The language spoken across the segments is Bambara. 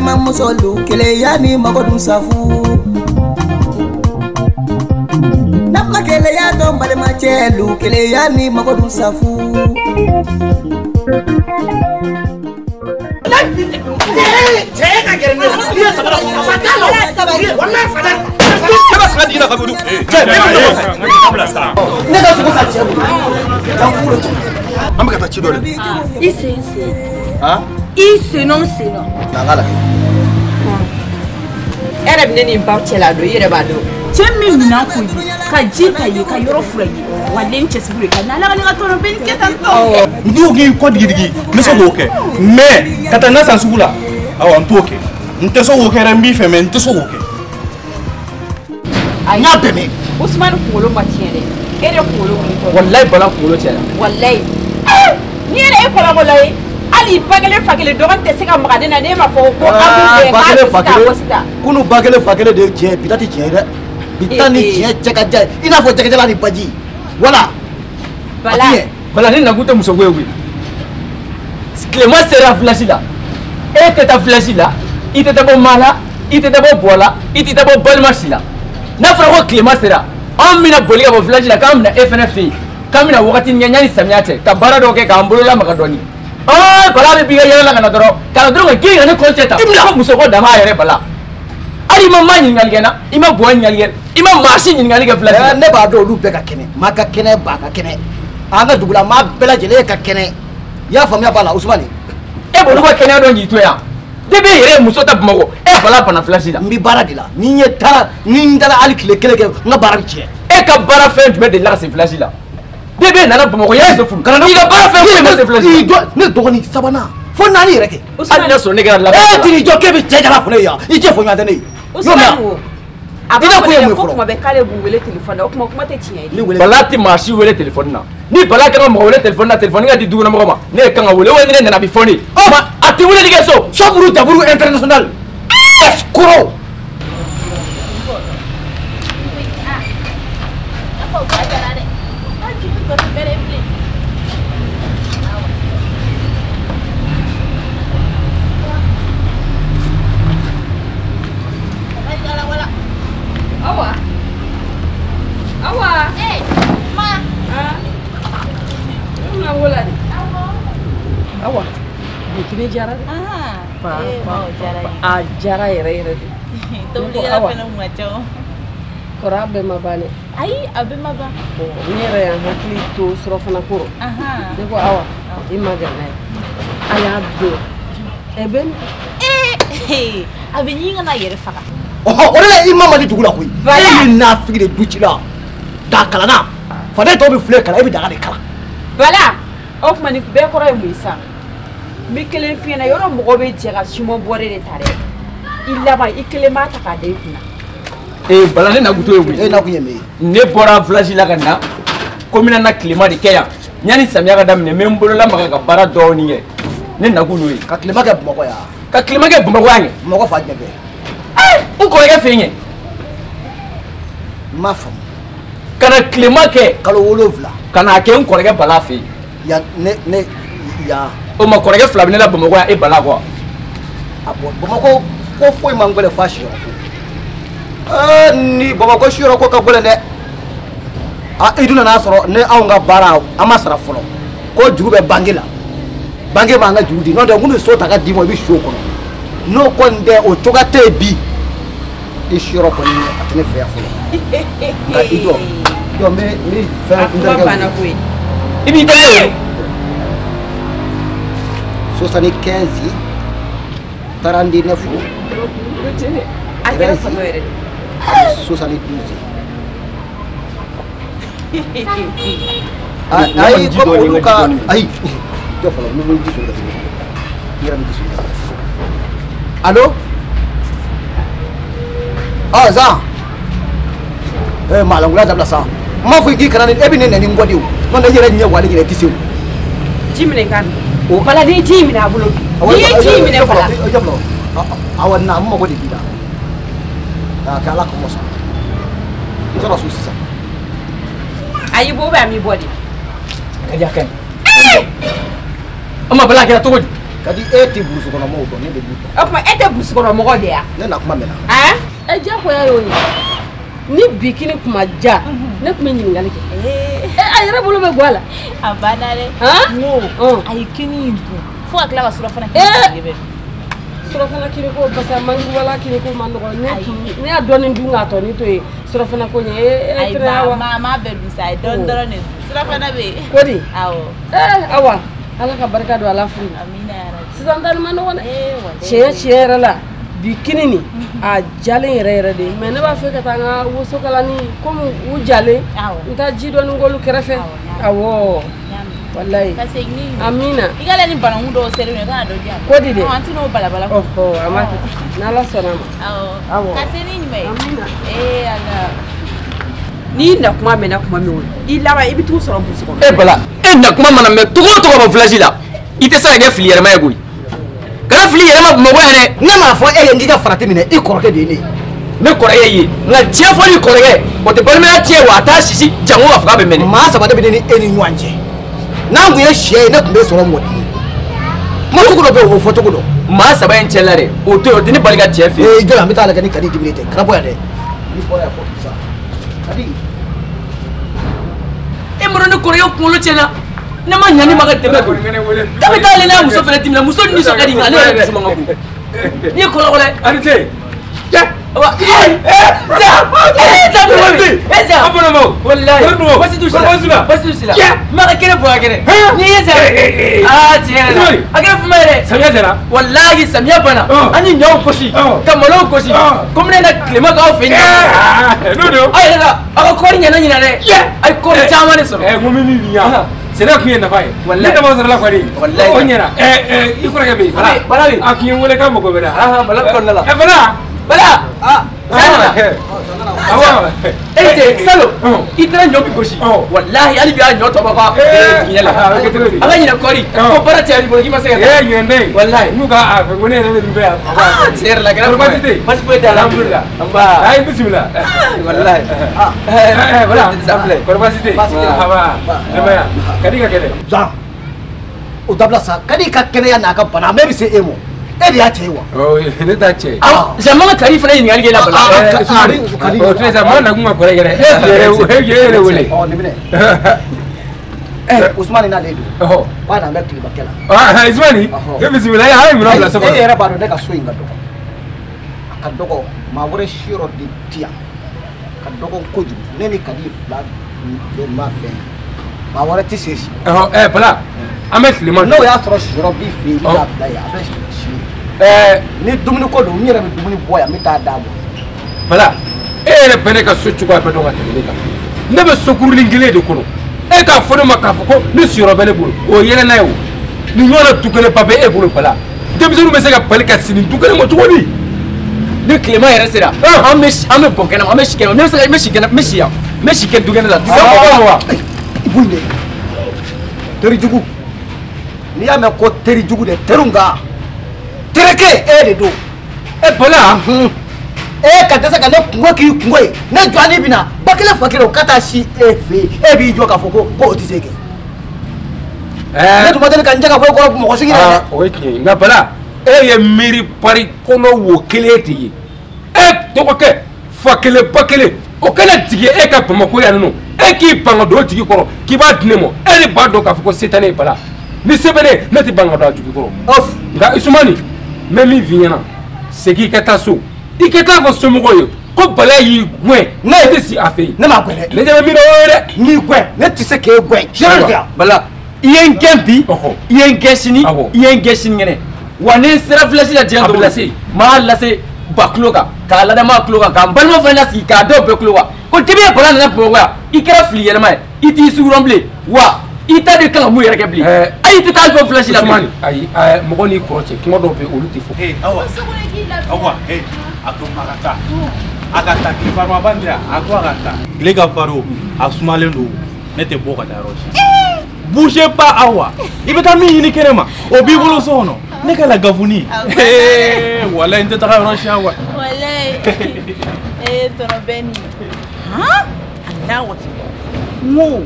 Balimamusolu keleya ni mago dun safu. N'a ma keleya dɔn balimacɛlu keleya ni mago dun safu. Cɛ ka gɛrɛ ne la. I ye sabara fa t'a la. Walahi fa t'a la. Ne b'a saga di la ka bolo. Cɛ ne bɛ sa. Ne ka sogo san cɛ bolo. Ka n kunkolo cɛ. An bɛ ka taa ci dɔ de. I sen sen. Han? I sen nɔ sen nɔ. Na n k'a lajɛ. E yɛrɛ bɛ ne ni n ba cɛ la don i yɛrɛ b'a dɔn. Cɛ min minɛn ko ye ka ji ta ye ka yɔrɔ fura ye wa den cɛsiri ka na ala ka ne ka tɔnɔ bɛ nin kɛ tan tɔ. N t'o k'i kɔ digidigi n bɛ se k'o kɛ mais ka taa na san sugu la awɔ n t'o kɛ n tɛ se k'o kɛ dɛ n b'i fɛ mais n tɛ se k'o kɛ. N y'a bɛɛ mɛn. Usumani kunkolo ma tiɲɛ dɛ e de kunkolo wuli tɔ. Walayi Bala kunkolo tiɲɛna. Walayi n'i yɛrɛ ye kɔlɔnkɔlɔ ye hali ba kelen fa kelen dɔgɔnin tɛ se ka maga ne na n'e ma fɔ ko an b'u bɛn k'a bɛ se k'a bɔ sisan. Kunu ba kelen fa kelen de ye tiɲɛ ye bi ta tɛ tiɲɛ ye dɛ. Bi ta ni tiɲɛ cɛ ka jan i n'a fɔ jɛgɛjalan ni baji wala. Bala Bala ne nakun tɛ musoko ye koyi. Tilema sera village la e tɛ taa village la i tɛ taa bɔ maa la i tɛ taa bɔ bɔ la i tɛ taa bɔ balima si la n'a fɔra ko tilema sera anw bɛna boli ka bɔ village la k'an bɛna e fɛnɛ fɛ yen k'an bɛna wagati kɛ yanni samiya cɛ ka baara dɔw kɛ k'an bolo lamaga dɔɔni. Bala bɛ b'i ka yɛlɛ la ka na dɔrɔn ka na dɔrɔn ka girin ka ne kɔn cɛ ta ko musoko dama yɛrɛ Bala. Hali i ma maa ɲininkali kɛ n na i ma bɔ ɲininkali kɛ i ma maa si ɲininkali kɛ village la. Ne b'a dɔn olu bɛɛ ka kɛnɛ maa ka kɛnɛ ba ka kɛnɛ an ka dugu la maa bɛɛ lajɛlen ka kɛnɛ i y'a faamuya b'a la Usumani. E b'olu ka kɛnɛya dɔn k'i to yan depuis e yɛrɛ ye muso ta Bamakɔ e Bala bana village la. N bɛ baara de la ni n ye taara ni n taara hali tile kelen kɛ n ka baara bɛ tiɲɛ. E ka baara fɛn jumɛn delila ka se village la depuis e nana Bamakɔ i y'a muso furu i ka baara fɛn foyi ma se village la. Ne dɔgɔnin sabanan fo naani yɛrɛ kɛ. Hali n'a sɔrɔ ne kɛra laban. E t'i jɔ k'e bɛ cɛ jala fɔ ne ye yan i cɛ fɔ ɲɔgɔn tɛ ne ye. Usumani a b'a fɔ ne ko kuma bɛɛ k'ale b'u wele téléphone na o kuma kuma tɛ tiɲɛ ye. Bala tɛ maa si wele téléphone na ni Bala kan ka mɔgɔ wele téléphone na téléphone ka di dukɔnɔmɔgɔ ma ne yɛrɛ kan ka wele ou ni ne nana a bɛ fɔ ne ye. A tɛ weleli kɛ so. Sɔburu jaburu international escroc. Awa. Awa. Eh, ma. Ah. Na wala de. Awa. Bi kini jara de. Ah. Pa, pa, jara. A jara yɛrɛ yɛrɛ de. Tobilikɛla fɛnɛ kun ka ca o. Kɔrɔ a bɛɛ ma ban dɛ. Ayi, a bɛɛ ma ban. Ne yɛrɛ y'an hakili to surɔfana ko rɔ. Ahan. Ne ko Awa, i ma gɛrɛ n'a ye. A y'a dun. Ɛ bɛ ni. Eh, a bɛ ɲini ka n'a yɛrɛ faga. Ɔhɔ o de la i ma mali dugu la koyi. E ye nafigi de du ci la. Da kalanna faden tɔw bɛ filen kalan e bɛ daga de kalan. Bala o tuma nin bɛɛ kɔrɔ ye mun ye sisan? N bɛ kelen f'i ɲɛna yɔrɔ mɔgɔ bɛ jɛ ka siman bɔrɛ de ta dɛ. I laban i kelen b'a ta k'a da i kunna. Ee Bala ne nakun t'o ye koyi. E nakun ye mun ye? Ne bɔra village la ka na ko n bɛna na tilema de kɛ yan yanni samiya ka daminɛ n bɛ n bolo lamaga ka baara dɔɔni kɛ ne nakun y'o ye. Ka tilema kɛ Bamakɔ yan. Ka tilema kɛ Bamakɔ yan kɛ. Bamakɔ fan jumɛn fɛ? N kɔrɔkɛ fɛ yen kɛ. N m'a faamu. Ka na tilema kɛ. Kalo 7. Ka n'a kɛ n kɔrɔkɛ Bala fɛ yen. Yan ne ne yan. O ma kɔrɔkɛ fila bɛ ne la Bamakɔ yan e Bala kɔ. A bɔn Bamakɔ ko foyi man gɛlɛn f'a siyɔrɔ ko. Ni Bamakɔ siyɔrɔ ko ka gɛlɛn dɛ. A i dun nana sɔrɔ ne anw ka baara an ma sara fɔlɔ. Ko juru bɛ banque la. Banque b'an ka juru di n'o tɛ n kun bɛ so ta ka d'i ma i bɛ si o kɔnɔ. N'o kɔni tɛ o cogoya tɛ yen bi. I siyɔrɔ kɔni a tɛ ne fɛ yan fɔlɔ. Nka i jɔ jɔ n bɛ n bɛ fɛn n terikɛ wele. I b'i terikɛ wele. 75 39 A kɛra fatɔ yɛrɛ de. 72. Ayi komi olu ka ayi jɔ fɔlɔ n bɛ ji sɔrɔ ka tɛmɛ n yɛrɛ bɛ ji sɔrɔ. Allo. Ah Zan. Maalankulaya dabila sa. N m'a fɔ k'i kana ne e bɛ ne nɛni n kɔ de o. N'o tɛ i yɛrɛ ɲɛ walen yɛrɛ i tɛ se o. Ji minɛ i k'a min. Bala n'i ye ji minɛ a bolo bi. N'i ye ji minɛ Bala. Jɔ fɔlɔ. Awɔ na n mago de b'i la. A kɛ Ala kama sa. N sɔrɔ so sisan. A y'i bɔ ou bien a m'i bɔ de? A ka di a ka ɲi. O ma Bala a kɛra cogo di? Ka di e tɛ burusi kɔnɔ mɔgɔw dɔn, ne de b'u dɔn. O tuma e tɛ burusi kɔnɔ mɔgɔ de ya? Ne na kuma mɛnna. Han? E diyagoya y'o ye. Ni bikini kuma ja, ne tun bɛ ɲininkali kɛ. A yɛrɛ bolo bɛ bɔ a la. A banna dɛ. Han? N ko a ye kini in dun fo ka tila ka surafana kini bɛɛ dun. Surafana kini ko parce que manjuwala kini ko man nɔgɔn. Ne y'a dɔɔnin dun k'a tɔ ni to yen surafana ko ɲɛ. E fɛnɛ y'a wa. Ayi ma bɛɛ dun sa, a ye dɔɔnin dɔrɔn de dun. Surafana bɛ yen. Ko di? Awɔ. Awa, Ala ka barika don a la furu. Amina yarabi. Sisan ta nin man nɔgɔn dɛ. Tiɲɛ tiɲɛ yɛrɛ la. Bi kini nin a jalen yɛrɛ yɛrɛ de, mais ne b'a fɛ ka taa n ka woso kalani komi u jalen, n taa ji dɔɔni k'olu kɛrɛfɛ. Awɔ, walayi. Ka segin ni amina. I ka ni bananku dɔw seri i kana dɔ di yan. Ko di dɛ? An tɛn'o balabala. Ɔhɔ, a ma kɛ n'Ala sɔnna a ma. Awɔ. Ka se ni ɲuman ye. Amina. Ee Ala. N'i na kuma mɛnna kuma min o, i laban i bɛ t'u sɔrɔ burusi kɔnɔ. E Bala, e na kuma mana mɛn cogo o cogo bɔ village la, i tɛ se ka kɛ fili yɛlɛma ye koyi. Kana fili yɛlɛma Bamakɔ yan dɛ. Ne m'a fɔ e ye n k'i ka farati minɛ, i kɔrɔkɛ de ye ne ye. Ne kɔrɔkɛ ye, nka tiɲɛ fɔ ni kɔrɔkɛ, o tɛ balimaya tiɲɛ wa a t'a sisi jango k'a fɔ k'a bɛ mɛnɛ. Maa saba de bɛ ne ni e ni ɲɔgɔn cɛ. N'an tun ye sɛ ye, ne tun bɛ sɔrɔ mɔdi ye. Kuma cogo dɔ bɛ yen, o fɔ cogo dɔn. Maa saba in cɛla dɛ, o to yen, o tɛ ne bali ka cɛ fɛ yen. Ee jɔn, an bɛ taa lajɛ ni Kadi diminen tɛ. Kana bɔ yan dɛ. N'i bɔra yan fɔ k'i sa. Kadi. E ma dɔn ne kɔrɔkɛ kunkolo tiɲɛna. Ne ma ɲa ne ma ka tɛmɛ koyi. Dabi t'ale n'a muso fɛnɛ dimina, muso nisɔn ka di nka ale yɛrɛ dusu man ka bon. N'i ye kɔlɔkɔlɔ ye. A ni ce. Wa walayi. Basi t'u si la. Basi t'u si la. Ma ka kɛnɛ bonya kɛnɛ. N'i ye sa. Aa tiɲɛ yɛrɛ la. A kɛra fuma ye dɛ. Samiya sera. Walayi samiya banna. An ye ɲɔw gosi. Ka malow gosi. Komi ne na tilema k'aw fɛ yen. N'o don. Aw yɛrɛ la aw ka kɔɔri ɲɛna ɲina dɛ. A ye kɔɔri caman de sɔrɔ. N ko min b'i ɲa. Sɛnɛ tun ye nafa ye. Walayi. Ne dama sɔrɔla kɔni. Walayi. O ɲɛna. I kɔrɔkɛ bɛ yen. Bala bɛ yen. A tun ye n wele k'a mago bɛ na. Bala bɛ kɔnɔna la. Bala. Bala. Awɔ. E cɛ salo i taara ɲɔ min gosi. Walahi hali bi a ɲɔ tɔ b'a ka jigiɲɛ la. A bɛ kɛ cogo di? A ka ɲinɛ kɔɔri. Ko baara cayara i bolo k'i ma se ka taa. Ɲinɛ tɛ yen. Walahi. N'u ka a fɛ ko ne yɛrɛ de bɛ yan. Tiɲɛ yɛrɛ la a kɛra Baasi tɛ yen. Baasi foyi t'a la. Alhamdulilah. Nba. Ayi bisimila. Walahi. Bala. San filɛ. Kɔri baasi tɛ yen. Baasi tɛ yen. Aba. Denbaya. Kadi ka kɛnɛ. Zan. O dabila sa. Kadi ka kɛnɛya n'a ka bana a bɛɛ bɛ se e ma. E de y'a cɛ ye wa? Ne t'a cɛ ye. Zan man ka Kadi fana ɲininkali kɛ e la Bala. O tɛ sa, maa nakun ka kɔrɔ yɛrɛ. E yɛrɛ wele. Ɔ nin minɛ. Usumani n'ale don. K'a n'an bɛ tilebakɛ la. Usumani, e bisimila, a ye minɛn bila so kɔnɔ. E yɛrɛ b'a dɔn ne ka so in ka dɔgɔ. A ka dɔgɔ, maa wɛrɛ siyɔrɔ de ti yan. A ka dɔgɔ kojugu. Ne ni Kadi fila bɛɛ ma fɛn. Maa wɛrɛ tɛ se si. Bala, an bɛ tilema. N'o y'a sɔrɔ siyɔrɔ b'i fɛ yen, i bɛ taa bila yen, a bɛ si yen. Ni dumuni ko don, n yɛrɛ bɛ dumuni bɔ yan, n bɛ taa d'a ma. Bala, e yɛrɛ bɛ ne ka so cogoya bɛɛ dɔn ka tɛmɛ ne kan. Ne bɛ sokurunin kelen de kɔnɔ. E k'a fɔ ne ma k'a fɔ ko ne siyɔrɔ bɛ ne bolo, o ye yɛlɛ n'a ye o. Nin ɲɔgɔnna du kɛnɛba bɛ e bolo Bala. Denmisɛnninw bɛ se ka bali ka sini du kɛnɛ ma cogo di? Ni tilema yɛrɛ sera, an bɛ bɔn kɛnɛma, an bɛ si kɛnɛma, ne bɛ se ka n bɛ si kɛnɛ, n bɛ si yan, n bɛ si kɛ du kɛnɛ la. Wa. I b'u ɲɛ. Teri jugu. N'i y'a mɛn ko teri jugu de, teriw nka. Tereke e de don. E Bala. E ka dɛsɛ ka ne kungo k'i kungo ye, ne jɔ ni bɛna ba kelen fa kelen o ka taa si e fɛ yen, e b'i jɔ k'a fɔ ko o tɛ se kɛ. Ne tun ma deli ka n jɛ ka bɔ e kɔrɔ mɔgɔ sigi la dɛ. O ye tiɲɛ ye, nka Bala, e ye miiri pari kɔnɔ wo kelen de ye. E dɔgɔkɛ fa kelen ba kelen o kana jigin e ka Bamakɔ yan nɔ, e k'i ban ka don o tigi kɔrɔ k'i b'a di ne ma, e de b'a dɔn k'a fɔ ko se tɛ ne ye Bala. Ni se bɛ ne ye, ne tɛ ban ka don a jigi kɔrɔ. Nka Usumani, n bɛ min f'i ɲɛna, segin i ka taa so. I ka taa fɔ somɔgɔw ye ko Bala y'i gɛn, ne tɛ si a fɛ yen. Ne m'a gɛn dɛ. Ne ɲɛ bɛ min na o ye dɛ. N y'i gɛn, ne tɛ se k'e gɛn. Siyɛn tɛ yan. Bala, i ye n gɛn bi, i ye n gɛn sini, i ye n gɛn sinikɛnɛ. Wa ni n sera village la diɲɛ don o don, n m'a lase ba tulo kan, k'a lada maa tulo kan, k'a n balima fana lasigi k'a da o bɛɛ tulo kan. Ko depuis e Bala nana Bamakɔ yan, i kɛra fili yɛlɛma ye, i t'i sugurɔn bilen, wa i t'a de kan ka mun yɛrɛ kɛ bilen. Ayi i tɛ taa bɔ village la bilen. Ayi, mɔgɔ n'i kɔrɔ cɛ, kuma dɔw bɛ yen olu tɛ fɔ. Awa, awa, a to a ka taa. A ka taa, tile farima di yan, a to a ka taa. Tile ka farin, a sumalen don, ne tɛ bɔ ka taa yɔrɔ si. Bougez pas Awa, i bɛ taa min ɲini kɛnɛ ma, o b'i bolo so kɔnɔ. Ne ka lagafuni. Walayi n tɛ taga yɔrɔ si Awa. Walayi. Tɔnɔ Bɛni. Han? Alahu akibaru. N ko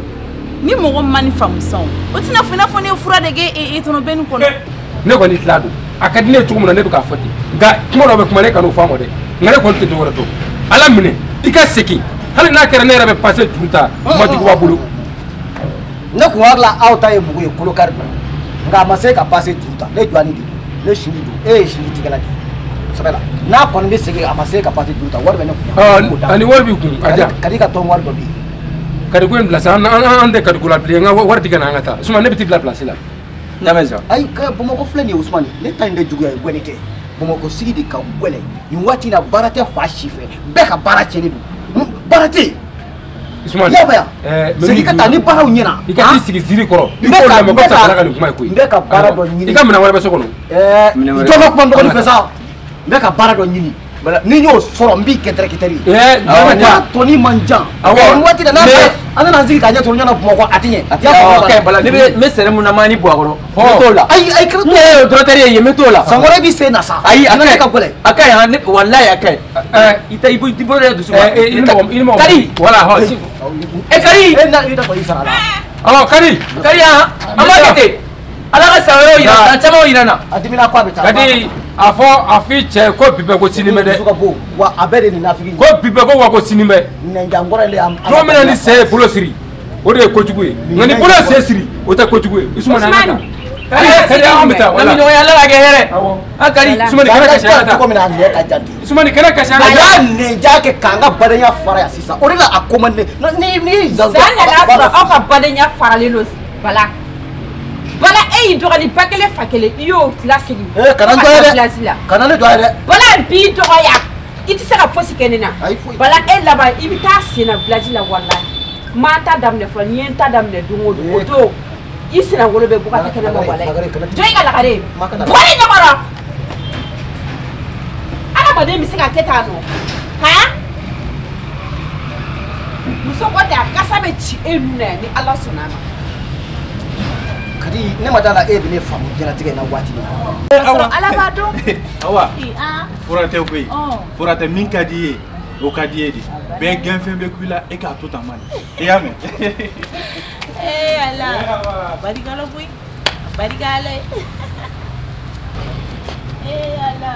ni mɔgɔ ma nin faamu sisan o tɛna fɔ i n'a fɔ ne ye fura de kɛ tɔnɔ Bɛni kɔnɔ. Ne kɔni tila don. A ka di ne ye cogo min na ne bɛ k'a fɔ ten. Nka kuma dɔw bɛ kuma ne kan'o fɔ a ma dɛ. Nka ne kɔni tɛ dɔwɛrɛ dɔn. Ala minɛ i ka segin. Hali n'a kɛra ne yɛrɛ bɛ pase juru ta majuguba bolo. Ne kun hakili la aw ta ye mugu ye kolokari don. Nka a ma se ka pase juru ta. Ne jɔni de don. Ne sini don. E ye sini tigɛla de ye. Sɛbɛ la. N'a kɔni bɛ segin a ma se ka pase juru ta wari bɛ ne kun. Ani wari b'i kun a diya. Kadi ka tɔn wari dɔ bɛ yen. Kadi ko in bila sa an tɛ kadiko la bilen n ka wari di ka na an ka taa. Usumani ne bɛ t'i bila place la. N y'a mɛn sa. Ayi Bamakɔ filɛ nin ye Usumani ne ta in tɛ juguya ye gɛlɛn tɛ. Bamakɔ sigi de ka gɛlɛn nin waati in na baara tɛ fa si fɛ bɛɛ ka baara tiɲɛnen don baara tɛ yen. Usumani i y'a faamuya segin ka taa ni baaraw ɲɛna. I ka t'i sigi ziiri kɔrɔ i k'o lamɛn ko Bala ka nin kuma ye koyi. N bɛ ka baara dɔ ɲini. I ka minɛn wɛrɛ bɛ so kɔnɔ. Jɔ ka kuma n dɔgɔnin fɛ sa. N bɛ ka baara dɔ ɲini. Ni n y'o sɔrɔ n b'i kɛ directeur ye. Baara tɔni man jan. Awɔ nin waati la n'a an nana an sigi k'a ɲɛ sɔrɔ ɲɔgɔn na Bamakɔ a tɛ ɲɛ. Awɔ Bala ne bɛ n bɛ sɛnɛ mun na maa ni bɔ a kɔrɔ. N bɛ t'o la. Ayi ayi ne ye directeur ye yen n bɛ t'o la. San wɛrɛ b'i sen na sa. Ayi a ka ɲi ka gɛlɛn. A ka ɲi ne walayi a ka ɲi. I tɛ i bolo yɛrɛ dusu ma. I ni mɔgɔ. Kari. Wala hɔ. Kari. E na i ta kɔni sara la. Awɔ Kari. Kari yan an b'a kɛ ten. Ala ka san wɛrɛw yira san camanw yira n na. A dimina ko a bɛ taa. Kadi a fɔ a f'i cɛ ko bi bɛɛ ko sini bɛ dɛ. Wa a bɛɛ de nin nafigi. Ko bi bɛɛ ko wa ko sini bɛ. Nɛnjankɔrɔ le an. Don min na ni sɛ ye bolo siri o de ye kojugu ye nka ni bolo ye sɛ siri o tɛ kojugu ye. Usumani an ka taa. Kari an bɛ taa wala. Ɲɔgɔnya Ala ka kɛ hɛrɛ. An Kari. Usumani kana kasi an ka taa. Cogo min na a nɛ ka jan ten. Usumani kana kasi an ka A taa. y'a nɛnja kɛ k'an ka badenya fara yan sisan o de la a ko man di ne. Ni San nana sɔrɔ aw ka badenya faralen don Bala. Bala e y'i dɔgɔnin ba kelen fa kelen i y'o lasegin. Kana n dɔgɔya dɛ. Kana ne dɔgɔya dɛ. Bala b'i dɔgɔya i tɛ se ka fosi kɛ ne na. Bala e laban i bɛ taa sen na village la walahi. N ma ta daminɛ fɔlɔ n'i ye n ta daminɛ don o don o don i senangolo bɛ bɔ ka taa kɛnɛma walahi. Jɔ i ka lagare. Bɔ ne ɲɛkɔrɔ. Adamaden bɛ se ka kɛ tan nɔ. Han? Muso ko tɛ a kasa bɛ ci e nun na yan ni Ala sɔnna a ma. Kadi ne ma da la e bɛ ne faamu diɲɛlatigɛ in na waati min na. Ala b'a dɔn. Awa fura tɛ koyi fura tɛ min ka di i ye o ka di i ye de bɛɛ gɛnfɛn bɛ ku i la e k'a to tan man i y'a mɛn. Ee Ala barika la koyi barika Ala ye. Ee Ala.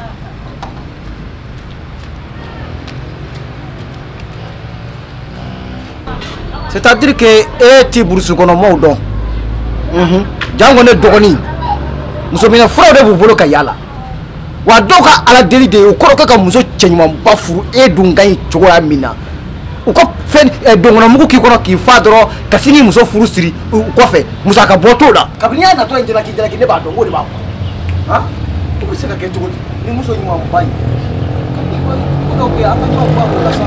C'est-à-dire que e ti burusi kɔnɔ maaw dɔn. Jango ne dɔgɔnin musominɛ furaw de b'u bolo ka yaala wa dɔw ka ala deli de ye u kɔrɔkɛ ka muso cɛɲumanba furu e dun ka ɲi cogoya min na u ka fɛn donkɔnɔmugu k'i kɔnɔ k'i fa dɔrɔn ka sin k'i muso furu siri u kɔfɛ musaka bɔ t'o la kabini y'a natɔ in jalaki jalaki ne b'a dɔn k'o de b'a kɔnɔ han o bɛ se ka kɛ cogo di ni muso ɲumanba in ka ni ko dɔw bɛ yen an ka ɲɔgɔn bɔ a ko la sa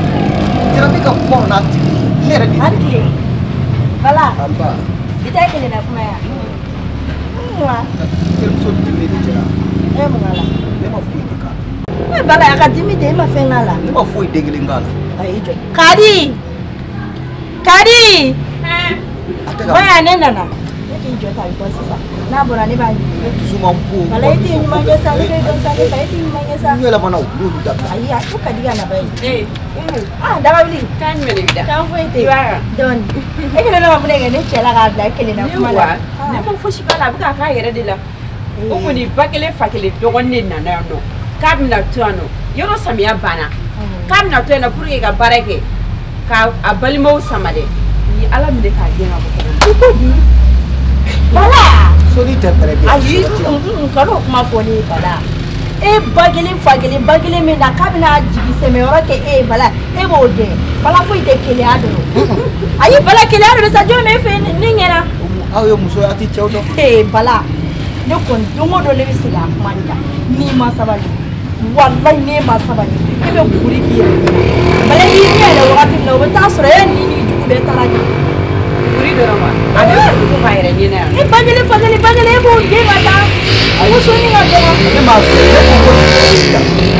jarabi ka kumaw n'a tigi ne yɛrɛ de ye. Bala. I tɛ kelen na kuma ya. Wa. Terimuso diminen de cɛla. E mun k'a la? Ne ma foyi de k'a la. E Bala a ka dimi de e ma fɛn k'a la. Ne ma foyi den kelen k'a la. Ayi jɔ. Kadi. Kadi. Bɔya ne nana. Ne k'i jɔ ta bɔ sisan. N'a bɔra ne b'a ɲini. Ne dusu man bon. Bala e tɛ ɲuman kɛ sa ne bɛ dɔn sa ne fa e tɛ ɲuman kɛ sa. N yɛlɛmana o n'olu dabila. Ayi a ko Kadi ka na ba ye. Ah daga wuli. Kan jumɛn de bɛ da? Kan foyi tɛ yen. Dɔɔni. E kɛlen ne ma mun de kɛ ne cɛ la k'a bila e kelen na kuma la. Ne ma fosi k'a la a bɛ k'a k'a yɛrɛ de la. O kɔni ba kelen fa kelen dɔgɔnin de nana yan nɔ k'a bɛna to yan nɔ yɔrɔ samiya banna k'a bɛna to yan nɔ pour que ka baara kɛ ka a balimaw sama dɛ ni Ala minɛ k'a gɛn ka bɔ kɛnɛma. I ko di? Bala. Soni tɛ pɛrɛ bi. Ayi n kan'o kuma fɔ ne ye Bala. E ba kelen fa kelen ba kelen min na k'a bɛna jigi sɛmɛyɔrɔ kɛ e ye Bala e b'o dɛn Bala foyi tɛ keleya dɔrɔn. Ayi Bala keleya de bɛ sa jɔn bɛ e fɛ ne ɲɛna. Aw ye muso ye aw tɛ cɛw dɔn. Ee Bala ne kɔni don o don ne bɛ segin a kuma de kan n'i ma sabali walayi n'e ma sabali e bɛ buguri k'i yɛrɛ ɲɛna Bala y'i ɲɛ yɛlɛ wagati min na o bɛ taa sɔrɔ e ni n'i jugu bɛɛ taara ɲɛ. Buguri dɔrɔn wa a bɛ to k'a yɛrɛ ɲɛna yan. E ba kelen fa kelen ba kelen e b'o den ka taa muso ni ka dɔgɔ. Ne m'a fɔ ne ko ko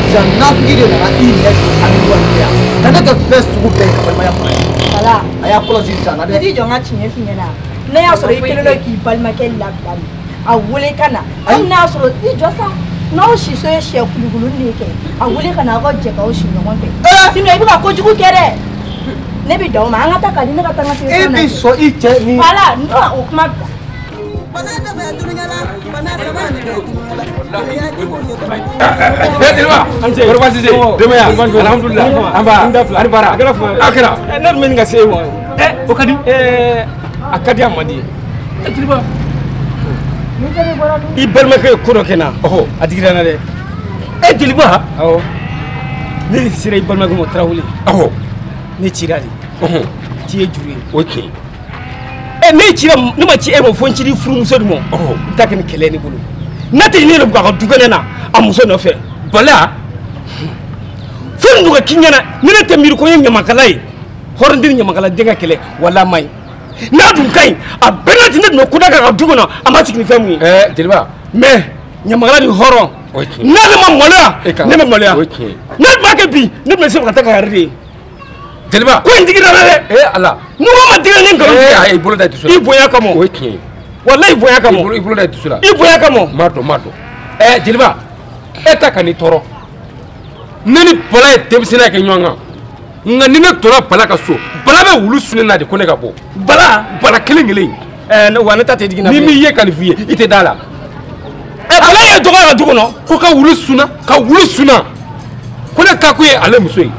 sisan nafigi de nana i ɲɛ jɔ ani wari tɛ yan ka ne kɛ fɛn sugu bɛɛ ye ka balimaya fara ye. Bala a y'a kɔlɔsi sisan na dɛ. I t'i jɔ n ka tiɲɛ f'i ɲɛna n'a y'a sɔrɔ i kelen don k'i balimakɛ labila de a wele ka na hali n'a y'a sɔrɔ i jɔ sa n'aw siso ye sɛ kulukulu de kɛ a wele ka na aw ka jɛ k'aw si ɲɔgɔn fɛ sinon i bɛ ka kojugu kɛ dɛ. Ne bɛ dan o ma an ka taa Kadi ne ka taa n ka E bɛ sɔn i cɛ ni. Wala n o kuma bila. Alhamdulillah. Ne tun bɛ nin ka se wa? O ka di. A ka di a man di. Jeliba. I balimakɛ ye ko dɔ kɛ n na. A digira n na dɛ. Jeliba. Awɔ. Ne sera i balimakɛ ma Tarawele. Awɔ. Ne cira de. Ci ye juru ye. O ye tiɲɛ ye. Ne cira ne ma ci e ma fo n cira furumuso de ma. I bɛ taa kɛ ni kɛlɛ ye ne bolo. N'a tɛ ne yɛrɛ bugɔ a ka du kɛnɛ na a muso nɔfɛ. Bala. Fɛn dɔ ka k'i ɲɛna ni ne tɛ miiri ko n ye ɲamakala ye. Hɔrɔnden ni ɲamakala den ka kɛlɛ walahi a ma ɲi. N'a dun ka ɲi a bɛɛ n'a ti ne tun bɛ koda kɛ a ka du kɔnɔ a ma sigi ni fɛn mun ye. Jeliba. Mais ɲamakala ni hɔrɔn. N'ale ma maloya ne ma maloya. Ne tun b'a kɛ bi ne tun bɛ se ka taa ka yɛrɛ de ye. Jeliba. Ko in digira n na dɛ. Ala. N'u ko ma digira ne nkalon tigɛ. I bolo da i dusu la. I bonya kama. O ye tiɲɛ ye. Walahi i bonya kama. I bolo da i dusu la. I bonya kama. N b'a dɔn n b'a dɔn. Jeliba e ta ka n'i tɔɔrɔ. Ne ni Bala ye denmisɛnninya kɛ ɲɔgɔn kan. Nka ni ne tora Bala ka so Bala bɛ wulu sun ne na de ko ne ka bɔ. Bala Bala kelen kelen. Wa ne ta tɛ jigin na. Ni m'i ye ka nin f'i ye i tɛ da la. Bala ye dɔgɔya ka du kɔnɔ. Ko ka wulu sunna ka wulu sunna. Ko ne ta kun ye ale muso ye.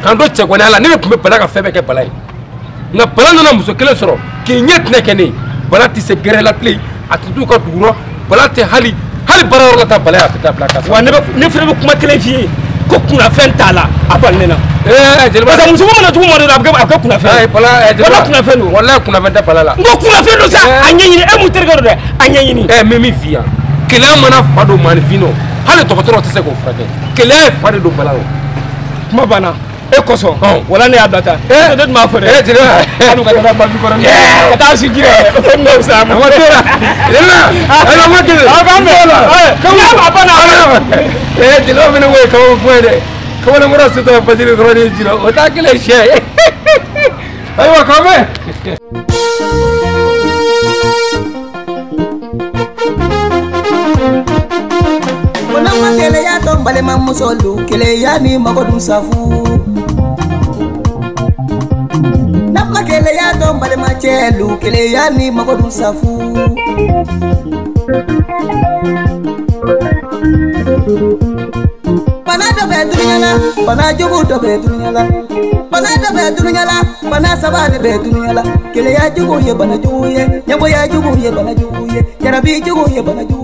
K'an to cɛgɔniya la ne de tun bɛ Bala ka fɛn bɛɛ kɛ Bala ye. Nka Bala nana muso kelen sɔrɔ k'i ɲɛ tɛnɛ kɛ ne ye. Bala tɛ se gɛrɛ la bilen a tɛ t'u ka dugu rɔ Bala tɛ hali baarayɔrɔ la taa Bala ye a tɛ taa bila ka. Wa ne fana bɛ kuma kelen f'i ye. Ko kunnafɛn t'a la a bali ne na. Jeliba. Parce que muso mana cogo ma dɔ la a bɛ kɛ kunnafɛn ye. Bala jeliba. Wala kunnafɛn don. Walahi kunnafɛn tɛ Bala la. N ko kunnafɛn don sa a ɲɛɲini e mun terikɛ don dɛ a ɲɛɲini. N bɛ min f'i ye keleya mana fa don maaninfin nɔ hali dɔgɔtɔrɔ tɛ se k'o furakɛ keleya ye fa de don Bala la. Kuma banna e kosɔn wala ne y'a bila tan. Ne tun b'a fɔ dɛ. Jeliba. Hali ka taa babi kɔrɔ. Ka taa si ji rɛ. O tun bɛ fisaya ma. Jeliba. Ayiwa ma kelen. Aw k'an bɛn. A banna. Jeliba fana ko ye kabako kuma ye dɛ. Kamalenkɔrɔ sotɔ basiri kɔrɔ ni jira o t'a kelen sɛ ye. Ayiwa k'an bɛn. Keleya to balimamusolu keleya ni mago dun safu. Nafa keleya to balimacɛlu keleya ni mago dun safu. Bana dɔ bɛ dunuya la, bana jugu dɔ bɛ dunuya la. Bana dɔ bɛ dunuya la, bana saba de bɛ dunuya la. Keleya jugu ye bana jugu ye, ɲɛgoya jugu ye bana jugu ye, jarabi jugu ye bana jugu ye.